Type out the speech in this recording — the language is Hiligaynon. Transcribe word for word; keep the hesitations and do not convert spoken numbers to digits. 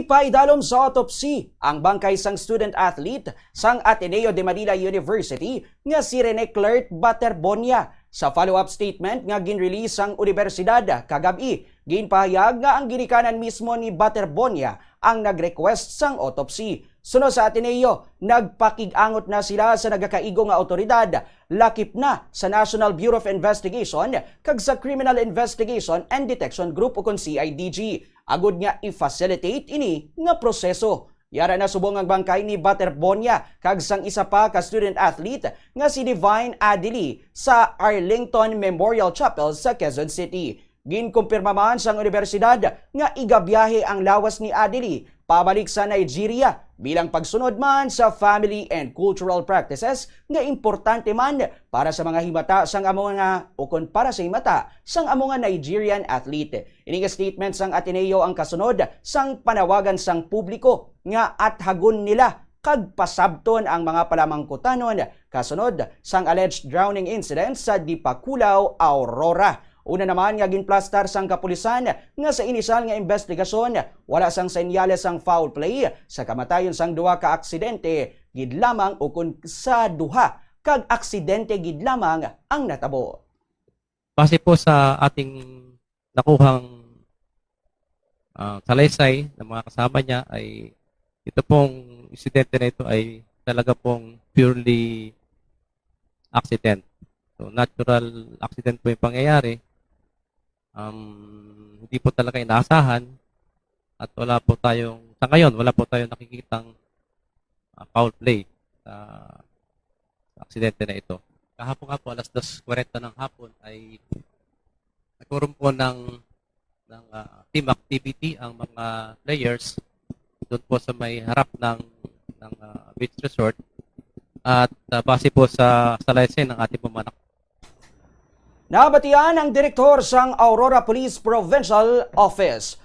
Ipaidalom sa autopsy ang bangkay sang student athlete sang Ateneo de Manila University nga si Rene Clert Baterbonia. Sa follow-up statement nga ginrelease sang unibersidad kagab-i, ginpahayag nga ang ginikanan mismo ni Baterbonia ang nag-request sang autopsy. Suno sa Ateneo, nagpakig-angot na sila sa nagakaigo nga awtoridad, lakip na sa National Bureau of Investigation kag sa Criminal Investigation and Detection Group, ukon C I D G, agud nga i-facilitate ini nga proseso. Yara na subong ang bangkay ni Baterbonia kag sang isa pa ka student athlete nga si Divine Adili sa Arlington Memorial Chapel sa Quezon City. Ginkumpirma man sang unibersidad nga igabiyahe ang lawas ni Adili pabalik sa Nigeria bilang pagsunod man sa family and cultural practices nga importante man para sa mga himata sang amo nga, ukon para sa himata sang amo nga Nigerian athlete. Ini nga statement sang Ateneo ang kasunod sang panawagan sang publiko nga athagon nila kag pasabton ang mga palamangkutanon kasunod sang alleged drowning incident sa Dipakulaw, Aurora. Una naman nga ginplastar sang kapulisan nga sa inisyal nga investigasyon, wala sang senyales sang foul play sa kamatayon sang duha ka aksidente gid lamang ukon sa duha kag aksidente gid lamang ang natabo. Base po sa ating nakuhang, ah, salaysay ng mga kasama niya, ay ito pong insidente na ito ay talaga pong purely accident. So, natural accident po yung pangyayari. Um, hindi po talaga inaasahan at wala po tayong, sa ngayon, wala po tayong nakikitang, ah, foul play sa aksidente na ito. Kahapon nga po, alas dos kwarenta ng hapon, ay nagkaroon po ng, ng, ah, team activity ang mga players doon po sa may harap ng, ng, ah, beach resort. At, ah, base po sa salaysay ng ating pamanak- Nabatian ang direktor sang Aurora Police Provincial Office.